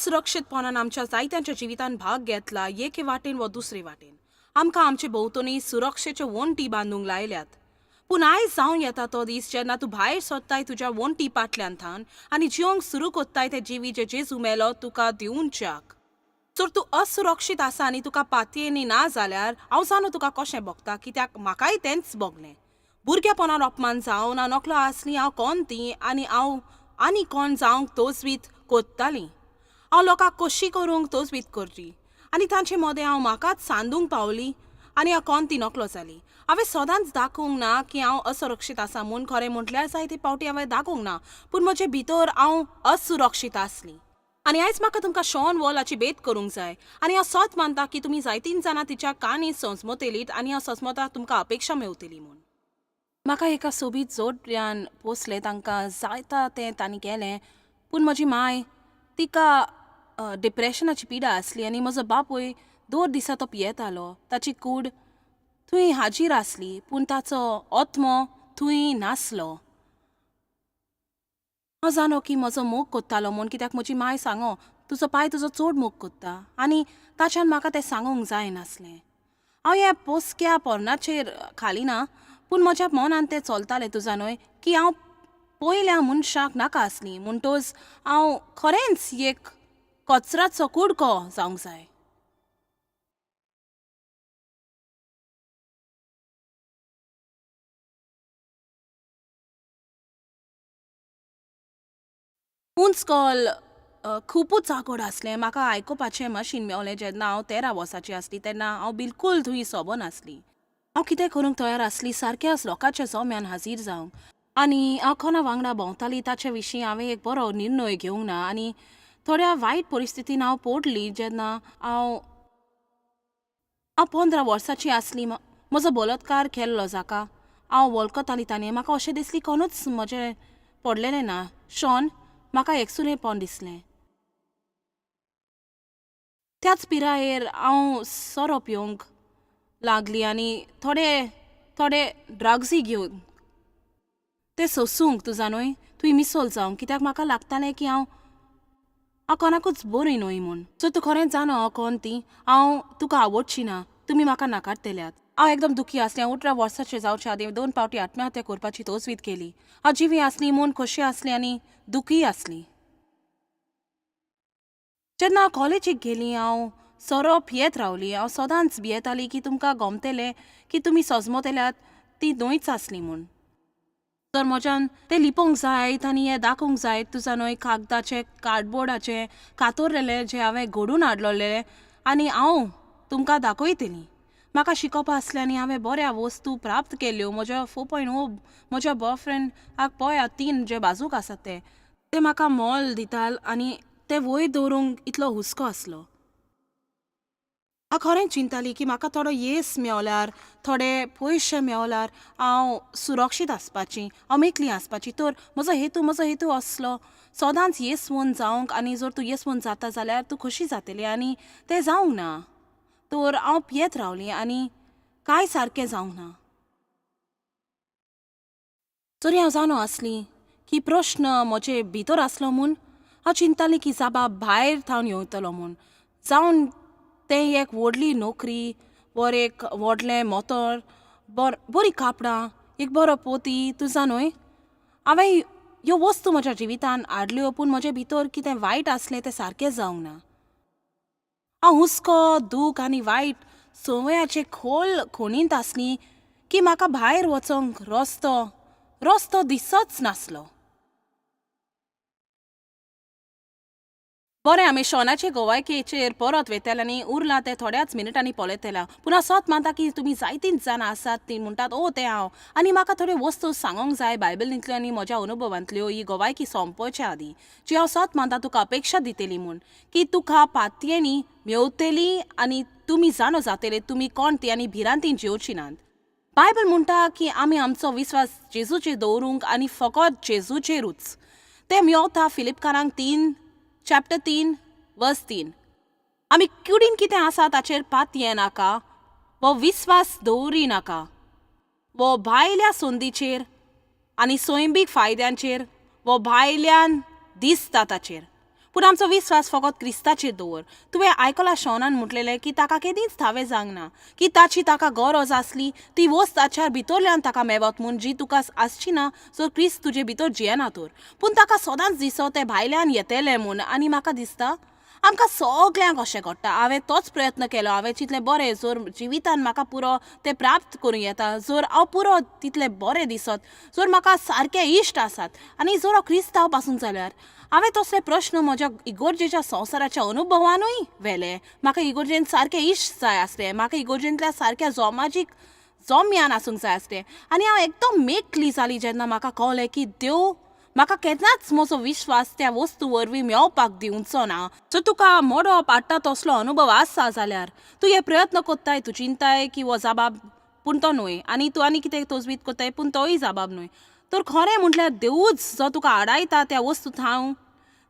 असुरक्षीतपणान आमच्या जायत्यांच्या जिवितांत भाग घेतला, एके वाटेन वा दुसरे वाटेन. आमकां आमचे भोंवतणी सुरक्षेच्यो वण्टी बांदूंक लायल्यात. पूण आयज जावन येता तो दीस जेन्ना तूं भायर सोदताय तुज्या वण्टी पाटल्यान थावन आनी जिवंक सुरू कोत्ताय तें जिवीत जें जेजू मेलो तुका दिवंच्याक. जर तूं असुरक्षीत आसा आनी तुका पातयेनी ना जाल्यार हांव जाणो तुका कशें भोगता, कित्याक म्हाकाय तेंच भोगलें. भुरगेपणान अपमान जावन हांव नकळो आसली हांव कोण ती आनी हांव आनी कोण जावंक तोजवीत कोत्ताली. हांव लोकांक खोशी करूंक तजवीज करची आनी तांचे मदें हांव म्हाकाच सांदूंक पावली आनी हांव कोण ती नकळो जाली. हांवें सदांच दाखोवंक ना की हांव असुरक्षीत आसा म्हूण. खरें म्हटल्यार जायते फावटी हांवें दाखोवंक ना, पूण म्हजे भितर हांव असुरक्षीत आसली. आनी आयज म्हाका तुमकां शॉन वॉलाची भेट करूंक जाय आनी हांव सत मानता की तुमी जायतीन जाणां तिच्या काणी संजमतलीत आनी हांव सजमता तुमकां अपेक्षा मेवतली म्हूण. म्हाका एका सोबीत जोडप्यान पोसलें, तांकां जायता तें तांणी केलें, पूण म्हजी माय तिका डिप्रेशनाची पिडा आसली आनी म्हजो बापूय दर दिसा तो पियेतालो. ताची कूड थंय हाजीर आसली पूण ताचो आत्मो थंय नासलो. हांव जाणो की म्हजो मोग कोत्तालो म्हूण, कित्याक म्हजी माय सांगो तुजो पाय तुजो चड मोग कोत्ता आनी ताच्यान म्हाका तें सांगूंक जायनासलें. हांव ह्या पोसक्या पोरणाचेर खाली ना, पूण म्हज्या मनान तें चलतालें, तुजा न्हय की हांव पयल्या मनशाक नाका आसली म्हणटोच हांव खरेंच एक कचराचो कुडको जावंक जाय. उंच कॉल खुबूच आकड आसलें. म्हाका आयकुपाचें मशीन मेवलें जेन्ना हांव 13 वर्सांची आसली तेन्ना हांव बिलकूल थंय सोबनासली. हांव कितें करूंक तयार आसली सारक्याच लोकांच्या जम्यान हाजीर जावंक आनी हांव कोणा वांगडा भोंवताली ताचे विशीं हांवें एक बरो निर्णय घेवंक ना आनी थोड्या वायट परिस्थितीन हांव पडली जेन्ना हांव हांव 15 वर्सांची आसली. म्हजो बलात्कार केल्लो जाका हांव वळखताली ताणें. म्हाका अशें दिसली कोणूच म्हजें पडलेलें ना. शॉन म्हाका एकसुरेपण दिसलें. त्याच पिरायेर हांव सोरो पिवंक लागली आनी थोडे थोडे ड्रग्सूय घेवन ते सोसूंक, तुजा न्हय तुवें मिसोल जावंक, कित्याक म्हाका लागतालें की हांव हांव कोणाकूच बरी न्हय म्हूण. सो तूं खरेंच जाणो हांव कोण ती. हांव तुका आवडची ना, तुमी म्हाका नाकारतल्यात. हांव एकदम दुखी आसलें. हांव 18 वर्साचें जावचे आदीं 2 फावटी आत्महत्या करपाची तजवीज केली. हांव जिवी आसली म्हूण खोशी आसली आनी दुखीय आसली. जेन्ना हांव कॉलेजीक गेली हांव सोरो पियेत रावली. हांव सदांच भियेताली की तुमकां गमतलें की तुमी सजमतल्यात ती न्हयच आसली म्हूण. तर म्हज्यान तें लिपोवंक जायत आनी हें दाखोवंक जायत, तुजा न्हय कागदाचें कार्डबोर्डाचें कातरलेलें जें हांवें घडून हाडलेलें आनी हांव तुमकां दाखयतली. म्हाका शिकोवपा आसलें आनी हांवें बऱ्या वस्तू प्राप्त केल्यो. म्हज्या 4.0 म्हज्या बॉयफ्रेंडाक पळयात 3 जे बाजूक आसात ते ते म्हाका मोल दिताल आनी ते वयर दवरूंक इतलो हुस्को आसलो. हांव खरेंच चिंताली की म्हाका थोडो येस मेवल्यार, थोडे पयशे मेवल्यार हांव सुरक्षीत आसपाची, हांव मेकळी आसपाची. तर म्हजो हेतू आसलो सदांच येसवंत जावंक आनी जर तूं येसवंत जाता जाल्यार तूं खोशी जातली आनी तें जावंक ना. तर हांव पियेत रावली आनी कांय सारकें जावंक ना. जरी हांव जाणो आसली की प्रश्न म्हजे भितर आसलो म्हूण, हांव चिंताली की जाबाब भायर थावन येवतलो म्हूण. जावन तें एक व्हडली नोकरी वर एक व्हडलें मोतोर, बरीं कापडां, एक बरो पोती, तुजा न्हय. हांवें ह्यो वस्तू म्हज्या जिवितान हाडल्यो पूण म्हजे भितर कितें वायट आसलें तें सारकें जावंक ना. हांव हुस्को, दूख आनी वायट संवयाचे खोल खणींत आसली की म्हाका भायर वचोंक रस्तो दिसच नासलो. बरें, आमी शॉनाचे गोवायकेचेर परत वेतले आनी उरलां तें थोड्याच मिनटांनी पळयतले. पूण हांव सत मानता की तुमी जायतींच जाणां आसात ती म्हणटात ओ तें हांव आनी म्हाका थोड्यो वस्तू सांगोंक जाय बायबलींतल्यो आनी म्हज्या अनुभवांतल्यो ही गोवायकी सोंपोवच्या आदीं, जी हांव सत मानता तुका अपेक्षा दितली म्हूण की तुका पातयेनी मेवतली आनी तुमी जाणो जातले तुमी कोण ती आनी भिरांतीन जेवची नात. बायबल म्हणटा की आमी आमचो विस्वास जेजूचेर दवरूंक आनी फकत जेजूचेरूच. तें मेवता फिलिपकारांक 3 चॅप्टर 3 वर्स 3. आमी कुडीन कितें आसा ताचेर पातये नाका वो विस्वास दवरी नाका वो भायल्या संदीचेर आनी सैमीक फायद्यांचेर वो भायल्यान दिसता ताचेर, पूण आमचो विस्वास फकत क्रिस्ताचेर दवर. तुवें आयकलां शोनान म्हटलेलें की ताका केदींच थावें जावंक ना की ताची ताका गरज आसली ती वस्त ताच्या भितरल्यान ताका मेवत म्हूण जी तुका आसची ना जर क्रिस्त तुजे भितर जियेना तर. पूण ताका सदांच दिसो तें भायल्यान येतलें म्हूण. आनी म्हाका दिसता आमकां सगल्यांक अशें घडटा. हांवें तोच प्रयत्न केलो. हांवें चिंतलें बरें जर जिवितान म्हाका पुरो तें प्राप्त करूं येता, जर हांव पुरो तितलें बरें दिसत, जर म्हाका सारके इश्ट आसात आनी जर हांव क्रिस्तांव पासून जाल्यार. हांवें तसले प्रश्न म्हज्या इगोर्जेच्या संवसाराच्या अनुभवानूय व्हेले. म्हाका इगोर्जेन सारके इश्ट जाय आसले, म्हाका इगोर्जेंतल्या सारक्या जोमाजीक जोम्यान आसूंक जाय आसलें. आनी हांव एकदम मेकली जाली जेन्ना म्हाका कळ्ळें की देव म्हाका केन्नाच म्हजो विश्वास त्या वस्तू वरवीं मेळोवपाक दिवचो ना. जर तुका मोडप हाडटा तसलो अनुभव आसा जाल्यार तूं हे प्रयत्न कोत्ताय, तूं चिंताय की हो जाबाब पूण तो न्हय आनी तूं आनी कितें तजवीज कोत्ताय पूण तोय जाबाब न्हय. तर खरें म्हटल्यार देवूच जो तुका आडायता त्या वस्तू थावन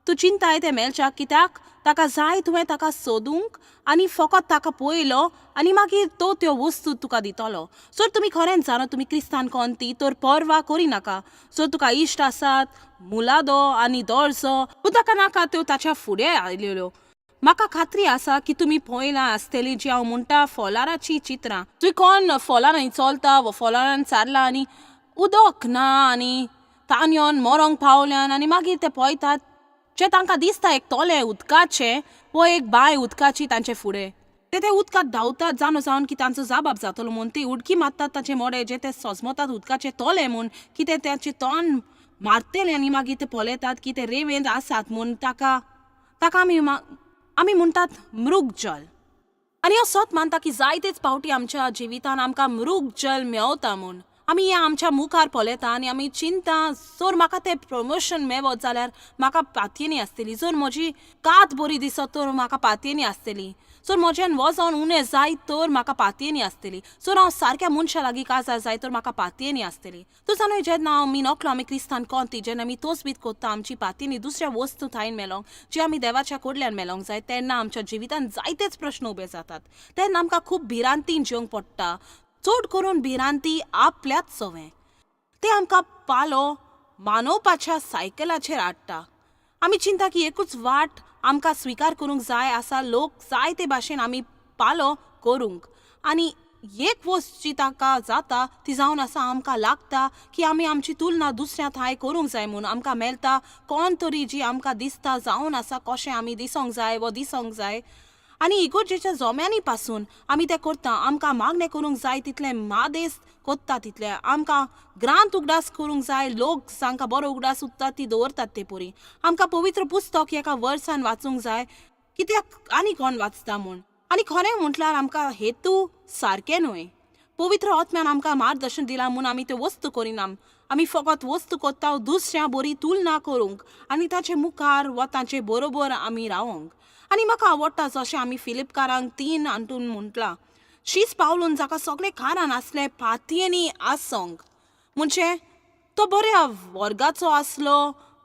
तूं चिंताय तें मेळच्याक, कित्याक ताका जाय तुवें ताका सोदूंक आनी फकत ताका पळयलो आनी मागीर तो त्यो वस्तू तुका दितलो. जर तुमी खरेंच जाणा तुमी क्रिस्तान कोण ती तर पर्वा करिनाका. जर तुका इश्ट आसात, मुलादो आनी दर्जो पूण ताका नाका त्यो ताच्या फुडें आयलेल्यो. म्हाका खात्री आसा की तुमी पळयलां आसतलीं जी हांव म्हणटा फोलाराचीं चित्रां. तुवें कोण फोलारांनी चलता वा फोलारान सारला आनी उदक ना आनी तानयोन मरोंक पावल्यान आनी मागीर ते पळयतात जे तांकां दिसता एक तोलें उदकाचें वो एक बांय उदकाची तांचे फुडें. ते ते उदकांत धांवतात जाणो जावन की तांचो जाबाब जातलो म्हूण. ती उडकी मारतात तांचे मोडे जे ते सजमतात उदकाचें तोलें म्हूण की ते तांचें तोंड मारतले आनी मागीर ते पळयतात की ते रेंवेंत आसात म्हूण. ताका ताका आमी आमी म्हणटात मृगजल. आनी हांव सत मानता की जायतेच फावटी आमच्या जिवितान आमकां मृगजल मेवता म्हूण. आमी हें आमच्या मुखार पळयता आनी आमी चिंता जर म्हाका तें प्रमोशन मेवत जाल्यार म्हाका पातयेनी आसतली, जर म्हजी कात बरी दिसत तर म्हाका पातयेनी आसतली, जर म्हज्यान वजन उणें जायत तर म्हाका पातयेनी आसतली, जर हांव सारक्या मनशा लागीं काजार जायत तर म्हाका पातयेनी आसतली. तूं जाणा जेन्ना आमी नकलो आमी क्रिस्तान कोंती जेन्ना आमी तोच कोत्ता आमची पातयेनी दुसऱ्या वस्तू थायन मेलोंक जी आमी देवाच्या कडल्यान मेलोंक जाय तेन्ना आमच्या जिवितान जायतेच प्रश्न उबे जातात. तेन्ना आमकां खूब भिरांतीन जेवंक पडटा, चड करून भिरांती आपल्याच सवें. ते आमकां पालो मानवपाच्या सायकलाचेर हाडटा. आमी चिंता की एकूच वाट आमकां स्विकार करूंक जाय आसा, लोक जाय ते भाशेन आमी पालो करूंक. आनी एक वस्त जी ताका जाता ती जावन आसा आमकां लागता की आमी आमची तुलना दुसऱ्या थांय करूंक जाय म्हूण. आमकां मेळटा कोण तरी जी आमकां दिसता जावन आसा कशें आमी दिसोंक जाय वो दिसोंक जाय. आनी इगोर्जेच्या जोम्यांनी पासून आमी तें करता. आमकां मागणें करूंक जाय तितलें मादेस कोत्ता तितलें आमकां ग्रांत उगडास करूंक जाय, लोक जांकां बरो उगडास उरता ती दवरतात ते परी. आमकां पवित्र पुस्तक एका वर्सान वाचूंक जाय कित्याक आनी कोण वाचता म्हूण. आनी खरें म्हटल्यार आमकां हेतू सारकें न्हय. पवित्र आत्म्यान आमकां मार्गदर्शन दिलां म्हूण आमी त्यो वस्तू करिना. आमी फकत वस्तू कोत्ता दुसऱ्या बरी तुलना करूंक आनी ताचे मुखार वा तांचे बरोबर आमी रावोंक. आनी म्हाका आवडटा जशें आमी फिलिपकारांक 3 हातून म्हटलां, शीस पावलून जाका सगळें कारण आसलें पातयेनी आसोंक, म्हणजे तो बऱ्या वर्गाचो आसलो,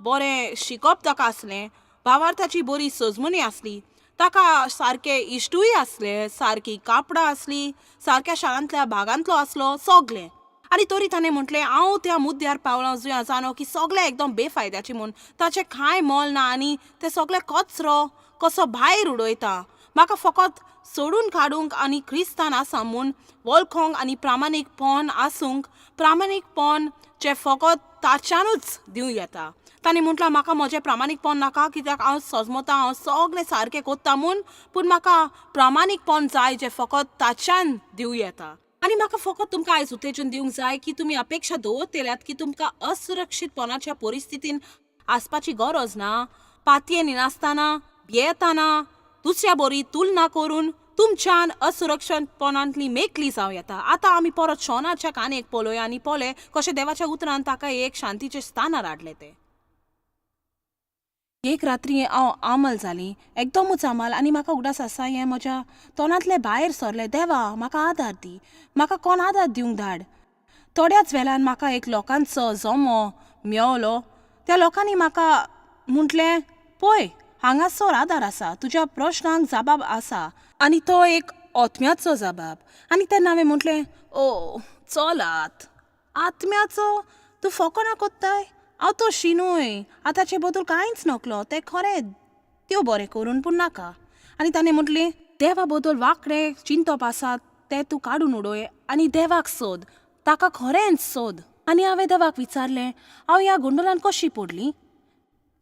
बरें शिकप ताका आसलें, भावार्थाची बरी सजमणी आसली, ताका सारके इश्टूय आसले, सारकी कापडां आसली, सारक्या शारांतल्या भागांतलो आसलो सगलें. आनी तरी ताणें म्हटलें हांव त्या मुद्द्यार पावलां जुंया जाणो की सगळें एकदम बेफायद्याचें म्हूण, ताचें कांय मोल ना आनी तें सगळें कचरो कसो भायर उडयता. म्हाका फकत सोडून काडूंक आनी क्रिस्तान आसा म्हूण वळखोंक आनी प्रामाणीकपण आसूंक, प्रामाणीकपण जें फकत ताच्यानूच दिवं येता. ताणें म्हटलां म्हाका म्हजें प्रामाणीकपण नाका कित्याक हांव सजमता, हांव सगळें सारकें कोत्ता म्हूण, पूण म्हाका प्रामाणीकपण जाय जें फकत ताच्यान दिवं येता. आनी म्हाका फकत तुमकां आयज उत्तेजन दिवंक जाय की तुमी अपेक्षा दवरतल्यात की तुमकां असुरक्षीतपणाच्या परिस्थितीन आसपाची गरज ना. पातयेनी नासतना, भियेतना, दुसऱ्या बरी तुलना करून तुमच्यान असुरक्षीतपणांतली मेकली जावं येता. आतां आमी परत शोनाच्या काणयेक पळोवया आनी पळय कशें देवाच्या उतरान ताका एक शांतीचें स्थानार हाडलें तें. एक रात्री हांव आमल जाली, एकदमूच आमल, आनी म्हाका उगडास आसा हें म्हज्या तोंडांतलें भायर सरलें, देवा म्हाका आदार दी, म्हाका कोण आदार दिवंक धाड. थोड्याच वेळान म्हाका एक लोकांचो जमो मेवलो. त्या लोकांनी म्हाका म्हटलें पळय हांगासर आदार आसा, तुज्या प्रश्नांक जबाब आसा आनी तो एक आत्म्याचो जबाब. आनी तेन्ना हांवें म्हटलें ओ चलात आत्म्याचो तूं फकाणां कोत्ताय, हांव तशी न्हय, आतांचे बदल कांयच नकलो, तें खरें देव बरें करून, पूण नाका. आनी ताणें म्हटलें, देवा बद्दल वांकडें चिंतप आसा तें तूं काडून उडय आनी देवाक सोद, ताका खरेंच सोद. आनी हांवें देवाक विचारलें, हांव ह्या गोंदळान कशी पडली?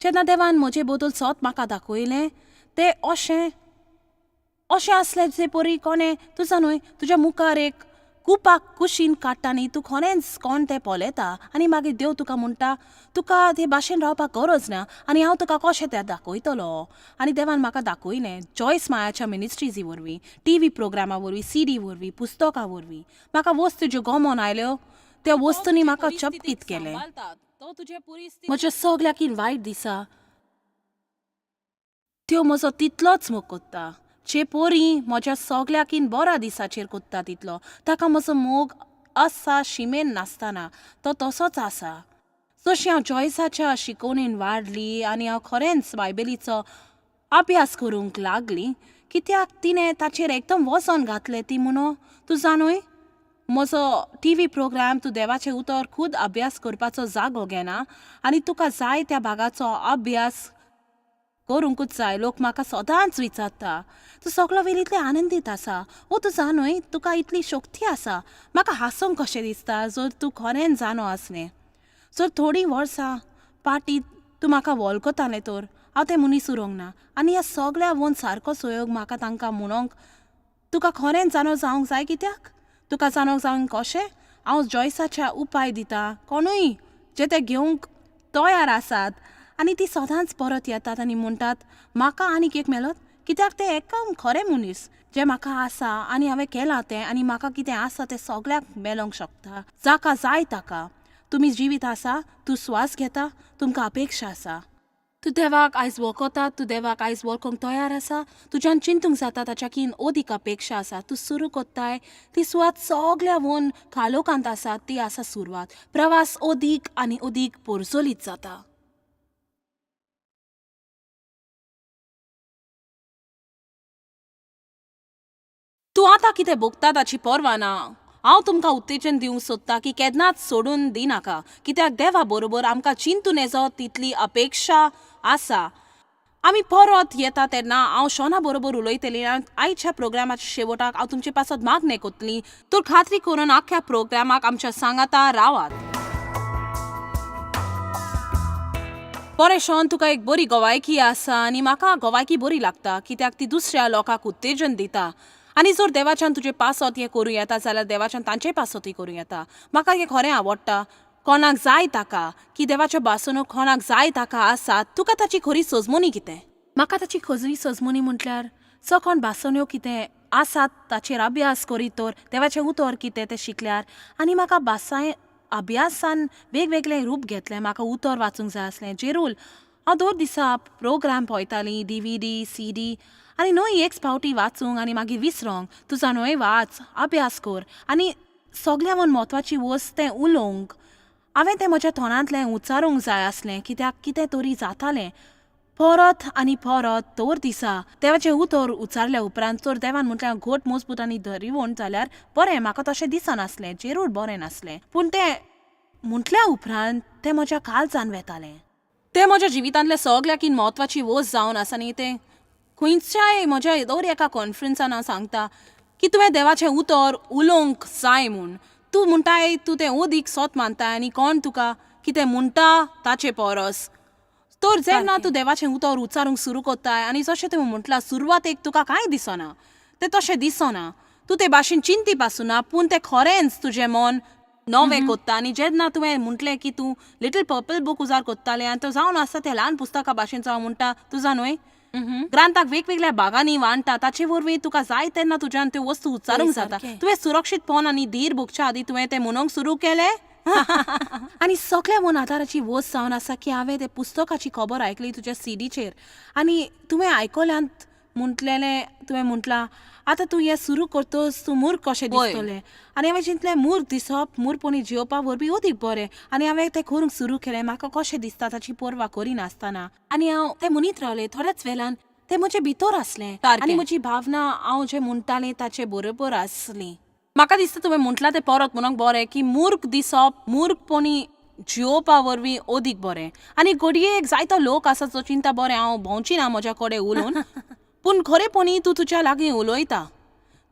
जेन्ना देवान म्हजे बद्दल सत म्हाका दाखयलें तें अशें अशें आसलें जे परी कोणें तुजा न्हय तुज्या मुखार एक कुपाक कुशीन काडटा न्ही, तूं खरेंच कोण तें पळयता आनी मागीर देव तुका म्हणटा तुका ते भाशेन रावपाक गरज ना आनी हांव तुका कशें तें दाखयतलो. आनी देवान म्हाका दाखयलें जॉयस मायाच्या मिनिस्ट्रीजी वरवीं, टीव्ही प्रोग्रामा वरवीं, सीडी वरवीं, पुस्तकां वरवीं. म्हाका वस्तू ज्यो गमोन आयल्यो त्या वस्तूंनी म्हाका चपकीत केलें. म्हज्या सगल्याकीन वायट दिसा त्यो म्हजो तितलोच मोग कोत्ता जे पोरी म्हज्या सगल्याकीन बऱ्या दिसाचेर कोत्ता तितलो. ताका म्हजो मोग आसा शिमेन नासतना, तो तसोच आसा. जशी हांव जॉयसाच्या शिकोवणेन वाडली आनी हांव खरेंच बायबलीचो अभ्यास करूंक लागली, कित्याक तिणें ताचेर एकदम वजन घातलें. ती म्हणो, तूं जाणूय म्हजो टीव्ही प्रोग्राम तूं देवाचें उतर खूद अभ्यास करपाचो जागो घेना आनी तुका जाय त्या भागाचो अभ्यास करूंकूच जाय. लोक म्हाका सदांच विचारता, तूं सगलो वेळ इतलें आनंदीत आसा, ओ तूं जाणूय तुका इतली शक्ती आसा. म्हाका हांसोंक कशें दिसता जर तूं खरेंच जाणो आसलें, जर थोडीं वर्सां पाटी तूं म्हाका वळखतालें तर हांव तें मनीस उरोंक ना. आनी ह्या सगल्या वोन सारको सहयोग म्हाका तांकां म्हणोंक तुका खरेंच जाणो जावंक जाय. कित्याक तुका जाणो जावंक कशें हांव जॉयसाच्या उपाय दिता कोणूय जे ते घेवंक तयार आसात आनी ती सदांच परत येतात आनी म्हणटात म्हाका आनीक एक मेळत, कित्याक ते एकदम खरें मनीस जें म्हाका आसा आनी हांवें केलां तें आनी म्हाका कितें आसा तें सगळ्याक मेळोंक शकता, जाका जाय ताका. तुमी जिवीत आसा, तूं स्वास घेता, तुमकां अपेक्षा आसा. तूं देवाक आयज वळखता, तूं देवाक आयज वळखूंक तयार आसा, तुज्यान चिंतूंक जाता ताच्या कीन अदीक अपेक्षा आसा. तूं सुरू कोत्ताय ती सुवात सगल्या वोन कालोकांत आसा, ती आसा सुरवात. प्रवास अदीक आनी अदीक पोरजोलीत जाता. तूं आतां कितें भोगता ताची पर्वा ना. हांव तुमकां उत्तेजन दिवंक सोदता की केन्नाच सोडून दिनाका, कित्याक देवा बरोबर आमकां चिंतून येजो तितली अपेक्षा आसा. आमी परत येता तेन्ना हांव शोना बरोबर उलयतली आनी आयच्या प्रोग्रामाच्या शेवटाक हांव तुमचे पासत मागणें कोतली. तर खात्री करून आख्ख्या प्रोग्रामाक आमच्या सांगाता रावात. बरें शॉन, तुका एक बरी गवायकी आसा आनी म्हाका गवायकी बरी लागता, कित्याक ती दुसऱ्या लोकांक उत्तेजन दिता. आनी जर देवाच्यान तुजे पासत हें करूं येता जाल्यार देवाच्यान तांचे पासतूय करूं येता. म्हाका हें खरें आवडटा. कोणाक जाय ताका की देवाच्या भासणूक कोणाक जाय ताका आसा. तुका ताची खरी सजमोनी कितें? म्हाका ताची खरी सजमोनी म्हटल्यार जो कोण भासण्यो कितें आसात ताचेर अभ्यास करीत तर देवाचें उतर कितें तें शिकल्यार आनी म्हाका भासाय अभ्यासान वेगवेगळें रूप घेतलें. म्हाका उतर वाचूंक जाय आसलें. जेरूल हांव दर दिसा प्रोग्राम पळयतालीं, डीव्हीडी, सीडी, आनी न्हय एक फावटी वाचूंक आनी मागीर विसरोंक. तुजा न्हय वाच, अभ्यास कर आनी सगळ्यांहून म्हत्वाची वस्त तें उलोवंक. हांवें तें म्हज्या तोंडांतलें उच्चारूंक जाय आसलें, कित्याक कितें तरी जातालें परत आनी परत दर दिसा देवाचें उतर उच्चारल्या उपरांत. तर देवान म्हटल्यार घट मजबूत आनी धरिवण जाल्यार बरें. म्हाका तशें दिसनासलें, जेरूल बरें नासलें, पूण तें म्हटल्या उपरांत तें म्हज्या काळजान वेतालें. तें म्हज्या जिवितांतलें सगळ्याकीन म्हत्वाची वस्त जावन आसा. न्ही तें खंयच्याय म्हज्या दर एका कॉन्फरन्सान हांव सांगता की तुवें देवाचें उतर उलोवंक जाय म्हूण. तूं म्हणटाय तूं तें अदीक सत मानताय आनी कोण तुका कितें म्हणटा ताचे परस. तर जेन्ना तूं देवाचें उतर उच्चारूंक सुरू कोत्ताय आनी जशें तुवें म्हटलां सुरवातेक तुका कांय दिसना, तें तशें दिसना, तूं ते भाशेन चिंती पासून, पूण तें खरेंच तुजें मन नवें कोत्ता. आनी जेन्ना तुवें म्हटलें की तूं लिटल पर्पल बूक उजार कोत्तालें आनी तो जावन आसा त्या ल्हान पुस्तका भाशेन हांव म्हणटा तुजा न्हय ग्रांथाक वेगवेगळ्या भागांनी वांट्टा, ताचे वरवीं तुका जाय तेन्ना तुज्यान त्यो वस्तू उच्चारूंक जाता. तुवें सुरक्षीतपण आनी धीर भोगच्या आदीं तुवें तें म्हणूंक सुरू केलें. आनी सगळ्या मन आदाराची वस्त जावन आसा की हांवें ते पुस्तकाची खबर आयकली तुज्या सीडीचेर आनी तुवें आयकल्यांत म्हटलेलें, तुवें म्हटलां आतां तूं हें सुरू करतस तूं मूर्ख कशें दिसतलें. आनी हांवें चिंतलें मूर्ख दिसप मूर्खपणी जियोवपा वरवीं अदीक बरें. आनी हांवें तें करूंक सुरू केलें म्हाका कशें दिसता ताची पर्वा करिनासतना. आनी हांव तें म्हणीत रावलें. थोड्याच वेळान तें म्हजे भितर आसलें आनी म्हजी भावना हांव जें म्हणटालें ताचे बरोबर आसली. म्हाका दिसता तुवें म्हटलां तें परत म्हणूंक बरें की मूर्ख दिसप मूर्खपणी जियोवपा वरवीं अदीक बरें. आनी घडये एक जायतो लोक आसा जो चिंता बरें हांव भोंवची ना म्हज्या कडेन उलोवन, पूण खरेपणी तूं तुज्या लागीं उलयता,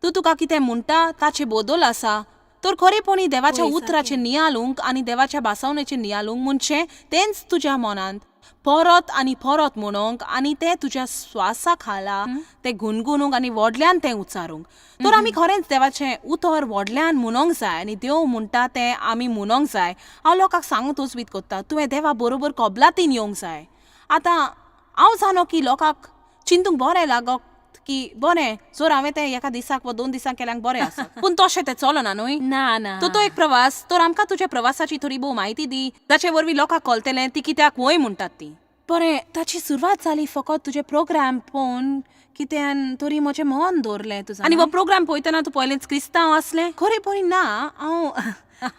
तूं तुका कितें म्हणटा ताचे बदल आसा. तर खरेपणी देवाच्या उतराचें नियाळूंक आनी देवाच्या भासावणेचें नियाळूंक म्हणजे तेंच तुज्या मनांत परत आनी परत म्हणूंक आनी तें तुज्या स्वासा खाला तें गुणगुणूंक आनी व्हडल्यान तें उच्चारूंक. तर आमी खरेंच देवाचें उतर व्हडल्यान म्हणूंक जाय आनी देव म्हणटा तें आमी म्हणूंक जाय. हांव लोकांक सांगूंक तजवीज कोत्ता, तुवें देवा बरोबर कबलातीन येवंक जाय. आतां हांव जाणो की लोकांक चिंतूंक बरें लागत की बरें जर हांवें तें एका दिसाक वा 2 दिसांक केल्यार बरें आसा, पूण तशें तें चलना न्हय. ना ना. तर तो एक प्रवास. तर आमकां तुज्या प्रवासाची थोडी भोव म्हायती दी, जाचे वरवीं लोकांक कळटलें ती कित्याक वय म्हणटात ती. बरें, ताची सुरवात जाली फकत तुजें प्रोग्राम पळोवन कित्यान तरी म्हजें मन दवरलें तुजें. आनी हो प्रोग्राम पळयतना तूं पयलेंच क्रिस्तांव आसलें? खरेपणी ना, हांव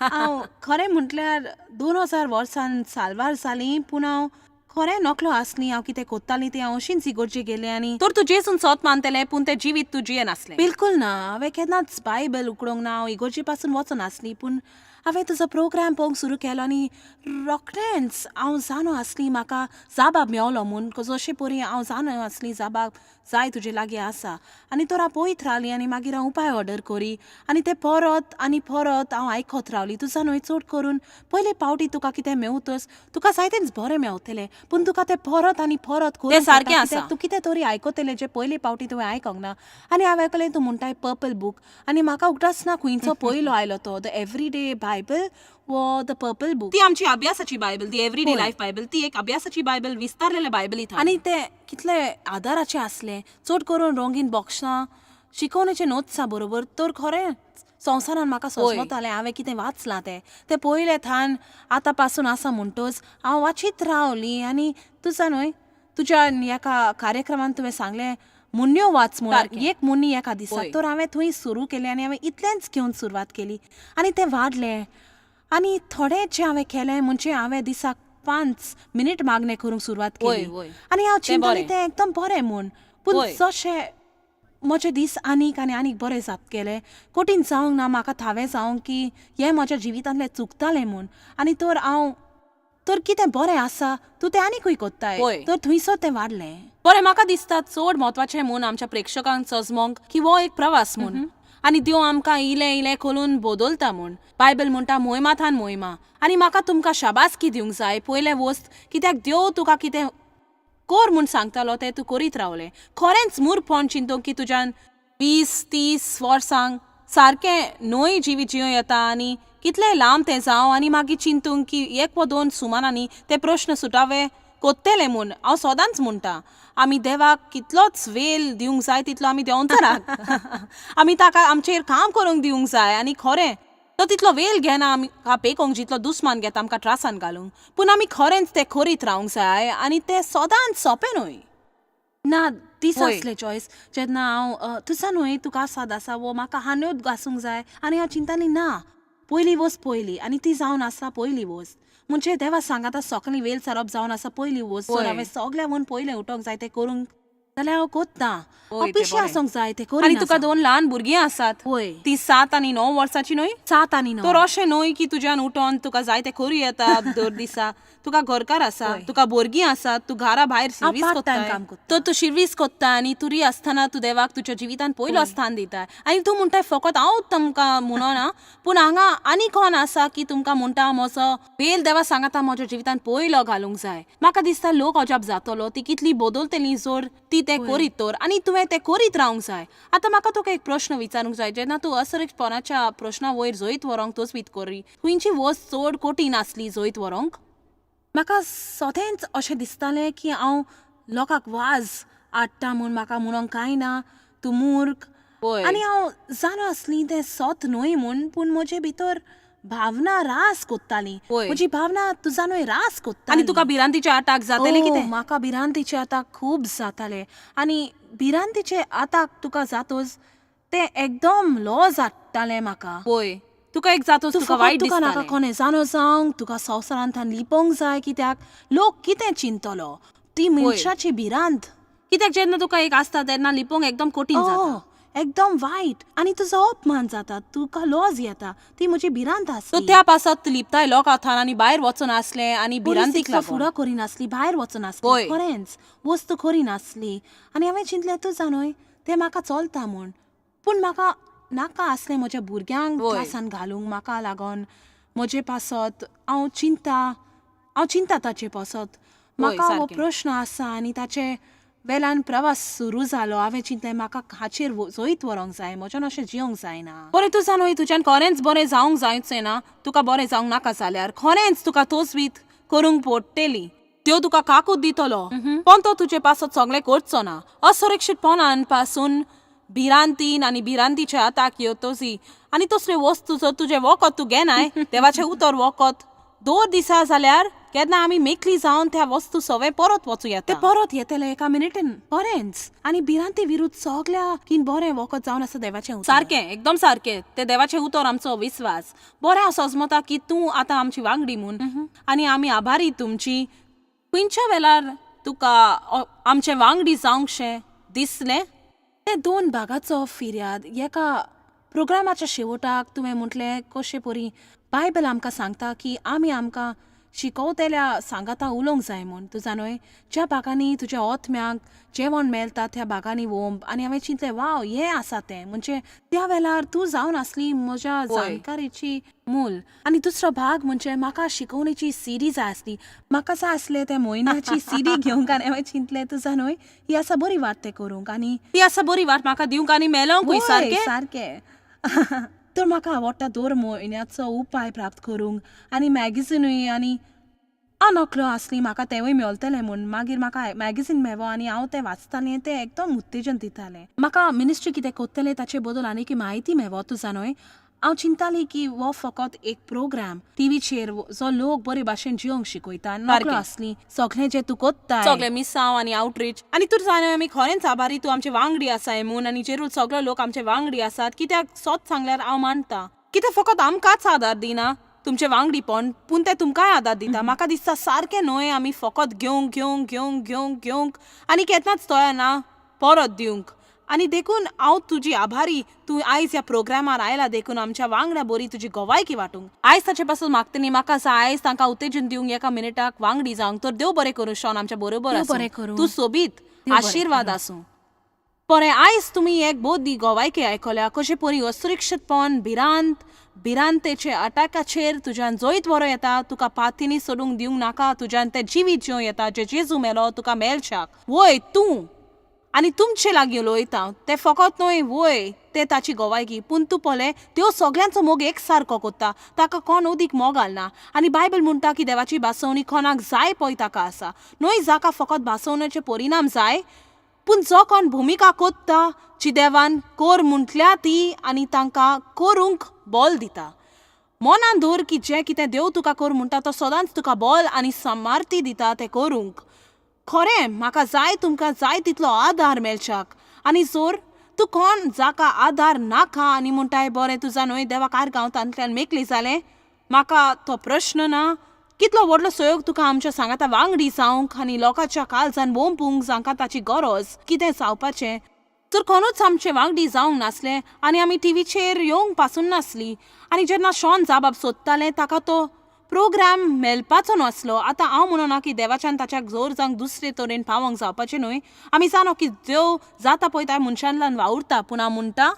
हांव खरें म्हटल्यार 2000 वर्सान साल्वार जाली, पूण हांव खरें नकलो आसली. हांव कितें कोत्तालीं तें हांव अशींच इगर्जे गेलें. आनी तर तूं जेजून सत मानतलें, पूण तें जिवीत तूं जियेनासलें? बिलकूल ना, हांवें केन्नाच बायबल उकडूंक ना, हांव इगर्जे पासून वचनासली. पूण हांवें तुजो प्रोग्राम पळोवंक सुरू केलो आनी रोखडेंच हांव जाणो आसली म्हाका जाबाब मेवलो म्हूण, जशे परी हांव जाणो आसली जाबाब जाय तुजे लागीं आसा. आनी तर हांव पळयत रावली आनी मागीर हांव उपाय ऑर्डर करी आनी तें परत आनी परत हांव आयकत रावली. तुजा न्हय चड करून पयले पावटी तुका कितें मेवतच तुका जायतेंच बरें मेवतलें, पूण तुका तें परत आनी परत करूंक सारकें पडटा, आसा. कित्याक तूं कितें तरी आयकतलें जें पयले पावटी तुवें आयकूंक ना. आनी हांवें आयकलें तूं म्हणटाय पर्पल बूक, आनी म्हाका उगडास ना खंयचो पयलो आयलो तो, the everyday Bible वो the purple book. ती आमची अभ्यासाची बायबल, दी एवरीडे लायफ बायबल, ती एक अभ्यासाची बायबल, विस्तारलेले बायबल. आनी ते कितले आदाराचे आसले, चड करून रंगीन बॉक्सां, शिकोवणेचे नोट्सां बरोबर. तर खरें संवसारान म्हाका सोंसमतालें हांवें कितें वाचलां तें, तें पयलें थान आतां पासून आसा म्हणटच हांव वाचीत रावली. आनी तुजा न्हय तुज्या एका कार्यक्रमान तुवें सांगलें मुन्न्यो वाच म्हूण, एक मुन्नी एका दिसाक, तर हांवें थंय सुरू केलें आनी हांवें इतलेंच घेवन सुरवात केली आनी तें वाडलें. आनी थोडें जें हांवें केलें म्हणजे हांवें दिसाक 5 मिनीट मागणें करूंक सुरवात केली आनी हांव चिंतलें तें एकदम बरें म्हूण. पूण जशें म्हजे दीस आनीक आनी आनीक बरे जात गेले, कठीण जावंक ना म्हाका थावें जावंक की हें म्हज्या जिवितांतलें चुकतालें म्हूण. आनी तर हांव तर कितें बरें आसा तूं तें आनीकूय कोत्ताय, तर थंयसर तें वाडलें. बरें, म्हाका दिसता चड म्हत्वाचें म्हूण आमच्या प्रेक्षकांक सजमोंक की हो एक प्रवास म्हूण आनी देव आमकां इलें इलें करून बदलता म्हूण. बायबल म्हणटा मोहिमाथान मोहिमा. आनी म्हाका तुमकां शाबासकी दिवंक जाय पयलें वस्त, कित्याक देव तुका कितें कर म्हूण सांगतालो तें तूं करीत रावलें. खरेंच मूर्खपण चिंतूंक की तुज्यान 20-30 वर्सांक सारकें न्हय जिवीत जियों येता आनी कितलें लांब तें जावं, आनी मागीर चिंतूंक की 1 वा 2 सुमानांनी ते प्रश्न सुटावे कोत्तेले म्हूण. हांव सदांच म्हणटा आमी देवाक कितलोच वेल दिवंक जाय तितलो आमी देंवचाराक आमी ताका आमचेर काम करूंक दिवंक जाय. आनी खरें तो तितलो वेल घेना आमकां पेकोंक जितलो दुस्मान घेता आमकां त्रासान घालूंक, पूण आमी खरेंच तें करीत रावंक जाय आनी तें सदांच सोंपें न्हय. ना दीस आसले चॉयस जेन्ना हांव तुजा न्हय तुका साद आसा वो म्हाका हांड्योच घासूंक जाय आनी हांव चिंताली ना पयली वस्त पयली, आनी ती जावन आसा पयली वस्त म्हणजे देवा सांगाता सकाळीं वेल सारप जावन आसा पयली वस्त. जर हांवें सगळ्या म्हूण पयलें उठोंक जाय तें करूंक जाल्यार हांव कोत्ता, हांव पिशें आसूंक जाय तें करीना. आनी तुका 2 ल्हान भुरगीं आसात, ती 7 आनी 9 वर्सांची न्हय? 7 आनी 9. तर अशें न्हय की तुज्यान उठोन तुका जाय तें करूं येता दर दिसा. तुका घरकार आसा, तुका भुरगीं आसात, तूं घरा भायर शिर्वीस कोत्ता, तर तूं शिर्वीस कोत्ता आनी तुरी आसतना तूं देवाक तुज्या जिवितांत पयलो स्थान दिता. आनी तूं म्हणटाय फकत हांव तुमकां म्हणना, पूण हांगा आनी कोण आसा की तुमकां म्हणटा म्हजो वेल देवा सांगाता म्हज्या जिवितांत पयलो घालूंक जाय. म्हाका दिसता लोक अजाप जातलो ती कितली बदलतली जर ती तें करीत तर, आनी तुवें तें करीत रावंक जाय. आतां म्हाका तुका एक प्रश्न विचारूंक जाय, जेन्ना तूं असरक्षपणाच्या प्रश्ना वयर जैत व्हरूंक तजवीज करी, खंयची वस्त चड कठीण आसली जैत व्हरूंक? म्हाका सदेंच अशें दिसतालें की हांव लोकांक वाज हाडटा म्हूण, म्हाका म्हणूंक कांय ना, तूं मूर्ख. आनी हांव जाणा आसली तें सत न्हय म्हूण, पूण म्हजे भितर भावना रास कोत्ताली, म्हजी भावना तुजा न्हय रास कोत्ताली. आनी तुका भिरांतीचे आताक जाताले कितें? म्हाका भिरांतीचे आताक खूब जाताले आनी भिरांतीचे आताक तुका जातोच तें एकदम लॉज हाडटालें म्हाका. तुका एक जातोच तुका वायट दिसतालें, तुका नाका कोणें जाणो जावंक, तुका संवसारांत लिपोवंक जाय कित्याक लोक कितें चिंतलो, ती मनशाची भिरांत. कित्याक जेन्ना तुका एक आसता तेन्ना लिपोवंक एकदम कठीण जाता. एकदम वायट आनी तुजो अपमान जाता, तुका लॉज येता. ती म्हजी भिरांत आसली. त्या पासत लिपताय लोकां थान आनी भायर वचून आसलें आनी भिरांतीक लागून फुडो करिनासली, भायर वचनासली, खरेंच वस्तू करिनासली. आनी हांवें चिंतलें, तूं जाणूय तें म्हाका चलता म्हूण, पूण म्हाका नाका आसलें म्हज्या भुरग्यांक त्रासान घालूंक. म्हाका लागून म्हजे पासत हांव चिंता, हांव चिंता ताचे पासत. म्हाका हो प्रश्न आसा आनी ताचे वेल्यान प्रवास सुरू जालो. हांवें चिंतलें, म्हाका हाचेर जैत व्हरूंक जाय, म्हज्यान अशें जिवंक जायना. बरें, तूं जाणूय तुज्यान खरेंच बरें जावंक जायचें ना. तुका बरें जावंक नाका जाल्यार खरेंच तुका तोजवीत करूंक पडटली. त्यो तुका काकूत दितलो, पण तो तुजे पासत सगळें करचो ना. असुरक्षीतपणान पासून भिरांतीन आनी भिरांतीच्या हाताक येतोजी आनी तसल्यो वस्तू जर तुजें वखद तूं घेनाय, देवाचें उतर वखद दोन दिसा जाल्यार केन्ना आमी मेकळी जावन त्या वस्तू सवे परत वचूं येता. ते परत येतले एका मिनिटेन, बरेंच. आनी भिरांती विरुद्ध सगळ्या किन बरें वखद जावन आसा देवाचें उतर. सारकें, एकदम सारकें. ते देवाचें उतर आमचो विस्वास. बरें, हांव सजमता की तूं आतां आमची वांगडी म्हूण आनी आमी आभारी तुमची. खंयच्या वेळार तुका आमचे वांगडी जावंकशें दिसलें? ते दोन भागाचो फिर्याद एका प्रोग्रामाच्या शेवटाक तुवें म्हटलें, कशें परी बायबल आमकां सांगता की आमी आमकां शिकवतल्या सांगाता उलोवंक जाय म्हूण. तूं जाणूय, ज्या भागांनी तुज्या ओतम्याक जेवण मेळटा त्या भागांनी वोंब. आनी हांवें चिंतलें, वाव, हें आसा तें. म्हणजे त्या वेळार तूं जावन आसली म्हज्या जाणकारेची मूल. आनी दुसरो भाग म्हणजे म्हाका शिकवणेची सिडी जाय आसली. म्हाका जाय आसलें त्या म्हयन्याची सिडी घेवंक. आनी हांवें चिंतलें, तूं जाणूय, ही आसा बरी वाट तें करूंक आनी ती आसा बरी वाट म्हाका दिवंक आनी मेलोंकूय. सारकें सारकें. तर म्हाका आवडटा दर म्हयन्याचो उपाय प्राप्त करूंक आनी मॅगझिनूय. आनी हांव नकळो आसली म्हाका तेंवूय मेळटलें म्हूण. मागीर म्हाका मॅगझीन मेवो आनी हांव तें वाचतालें. तें एकदम उत्तेजन दितालें म्हाका. मिनिस्ट्री कितें कोत्तलें ताचे बद्दल आनीक म्हायती मेवो. तूं जाणूय, हांव चिंताली की हो फकत एक प्रोग्राम टिवीचेर जो लोक बरे भाशेन जिवंक शिकयता. नकळो आसली सगळें जें तूं कोत्ताय, सगळें मिसांव आनी आवटरीच. आनी तूं जाणा, आमी खरेंच आभारी तूं आमचे वांगडी आसाय म्हूण आनी जेरूल सगळे लोक आमचे वांगडी आसात. कित्याक सोत सांगल्यार हांव मानता कितें फकत आमकांच आदार दिना तुमचे वांगडीपण, पूण ते तुमकांय आदार दिता. म्हाका दिसता सारकें न्हय आमी फकत घेवंक घेवंक घेवंक घेवंक घेवंक आनी केन्नाच तयार ना परत दिवंक. आनी देखून हांव तुजी आभारी, तूं आयज ह्या प्रोग्रामार आयला देखून आमच्या वांगडा बरी तुजी गोवायकी वांटूंक. आयज ताचे पासून मागतली, म्हाका आसा आयज तांकां उत्तेजन दिवंक एका मिनिटाक वांगडी जावंक. तर देव बरें करूं शॉन, आमच्या बरोबर देव आसूं. बरें करूं. तूं सोबीत देव बरें आशिर्वाद आसूं. बरें, आयज तुमी एक बोदी गोवायकी आयकल्या, कशें परी असुरक्षीतपण, भिरांत, भिरांतेचे अटाकाचेर तुज्यान जैत व्हरूं येता. तुका पातींनी सोडूंक दिवंक नाका. तुज्यान तें जिवीत जिवं येता जें जेजू मेलो तुका मेळच्याक. वय, तूं आनी तुमचे लागीं उलयता तें फकत न्हय, वय तें ताची गोवायकी, पूण तूं पळय, त्यो सगल्यांचो मोग एक सारको कोत्ता. ताका कोण अदीक मोग घालना. आनी बायबल म्हणटा की देवाची भासवणी कोणाक जाय पळय ताका आसा न्हय, जाका फकत भासवणेचे परिणाम जाय, पूण जो कोण भुमिका कोत्ता जी देवान कोर म्हटल्या ती आनी तांकां करूंक बोल दिता. मनान दवर की जें कितें देव तुका कर म्हणटा, तो सदांच तुका बोल आनी सामर्थ्य दिता तें करूंक. खरें, म्हाका जाय तुमकां जाय तितलो आदार मेळच्याक. आनी जर तूं कोण जाका आदार नाका आनी म्हणटाय, बरें, तुजा न्हय देवाक आर्गां, तातूंतल्यान मेकळी जालें, म्हाका तो प्रश्न ना. कितलो व्हडलो सहयोग तुका आमच्या सांगाता वांगडी जावंक आनी लोकांच्या काळजान बोंपूंक जांकां ताची गरज. कितें जावपाचें तर कोणूच आमचे वांगडी जावंक नासले आनी आमी टिवीचेर येवंक पासून नासली आनी जेन्ना शॉन जाबाब सोदतालें, ताका तो प्रोग्राम मेळपाचो नासलो. आतां हांव म्हणना की देवाच्यान ताच्या जोर जावंक दुसरे तरेन पावोंक जावपाचें न्हय. आमी जाणो की देव जाता पळय त्या मनशांतल्यान वावुरता. पूण हांव म्हणटा,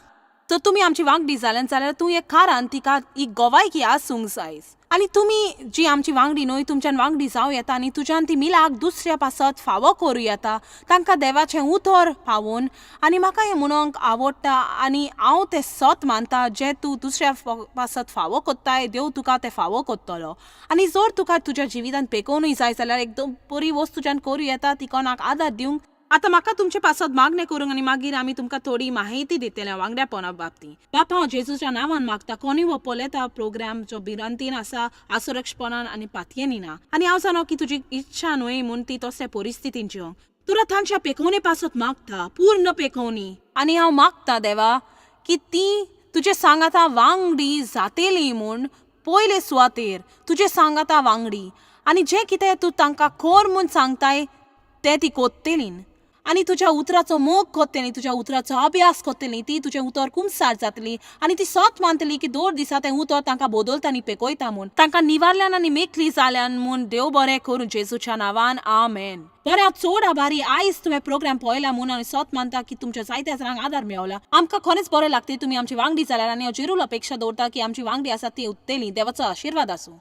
तर तुमी आमची वांगडी जाल्यान जाल्यार तूं एक कारान तिका एक गोवायकी आसूंक जाय. आनी तुमी जी आमची वांगडी न्हय, तुमच्यान वांगडी जावं येता आनी तुज्यान ती मिलाक दुसऱ्या पासत फावो करूं येता, तांकां देवाचें उतर पावोवन. आनी म्हाका हें म्हणूंक आवडटा आनी हांव तें सत मानता, जें तूं दुसऱ्या पासत फावो कोत्ताय, देव तुका तें फावो कोत्तलो. आनी जर तुका तुज्या जिवितान पेकोवनूय जाय जाल्यार एकदम बरी वस्त तुज्यान करूं येता ती कोणाक आदार दिवंक. आतां म्हाका तुमचे पासत मागणें करूंक आनी मागीर आमी तुमकां थोडी माहिती दितले वांगड्यापणा बाबतींत. बापा, हांव जेजूच्या नांवान मागता, कोणूय हो पळयता प्रोग्राम जो भिरांतीन आसा, असुरक्षपणान आनी पातयेनी ना, आनी हांव जाणा की तुजी इच्छा न्हय म्हूण ती तसल्या परिस्थितीन जिवंक. तुरा तांच्या पेकोवणे पासत मागता, पूर्ण पेकोवणी. आनी हांव मागता देवा की ती तुजे सांगाता वांगडी जातेली म्हूण, पयले सुवातेर तुजे सांगाता वांगडी, आनी जें कितें तूं तांकां कोर म्हूण सांगताय तें ती कोत्तेलीन. आनी तुज्या उतराचो मोग कोत्तली, तुज्या उतराचो अभ्यास कोत्तली, ती तुजें उतर कुमसार जातली आनी ती सत मानतली की दर दिसा तें उतर तांकां बदलता आनी पेकयता म्हूण. तांकां निवारल्यान आनी मेकली जाल्यान म्हूण देव बरें करूं जेजूच्या नांवान, आमेन. बरें, हांव चड आभारी आयज तुवें प्रोग्राम पळयला म्हूण आनी सत मानता की तुमच्या जायत्या जाणांक आदार मेवला. आमकां खरेंच बरें लागता तुमी आमची वांगडी जाल्यार आनी हांव जेरूल अपेक्षा दवरता की आमची वांगडी आसा ती उत्तेली. देवाचो आशिर्वाद आसूं.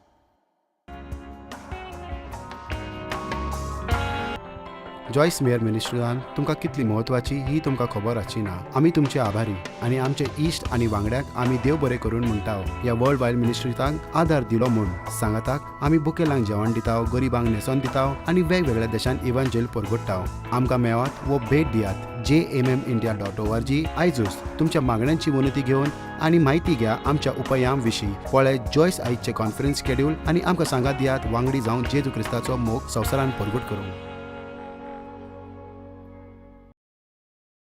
जॉयस मेयर मिनिस्ट्रीन तुमकां कितली म्हत्वाची ही तुमकां खबर आसची ना. आमी तुमचे आभारी आनी आमचे इश्ट आनी वांगड्यांक आमी देव बरें करून म्हणटा ह्या वर्ल्ड वायड मिनिस्ट्रीतांक आदार दिलो म्हूण. सांगाताक आमी बुकेलांक जेवण दिता, गरिबांक न्हेसोन दिता आनी वेगवेगळ्या देशांत इव्हांजेल परगट्टा. आमकां मेळात वो भेट दियात jmmindia.org आयजूच तुमच्या मागण्यांची विनंती घेवन आनी म्हायती घ्या आमच्या उपायां विशीं. पळय जॉयस आयजचे कॉन्फरन्स शेड्यूल आनी आमकां सांगात दियात वांगडी जावन जेजू क्रिस्ताचो मोग संवसारान परगट करूंक.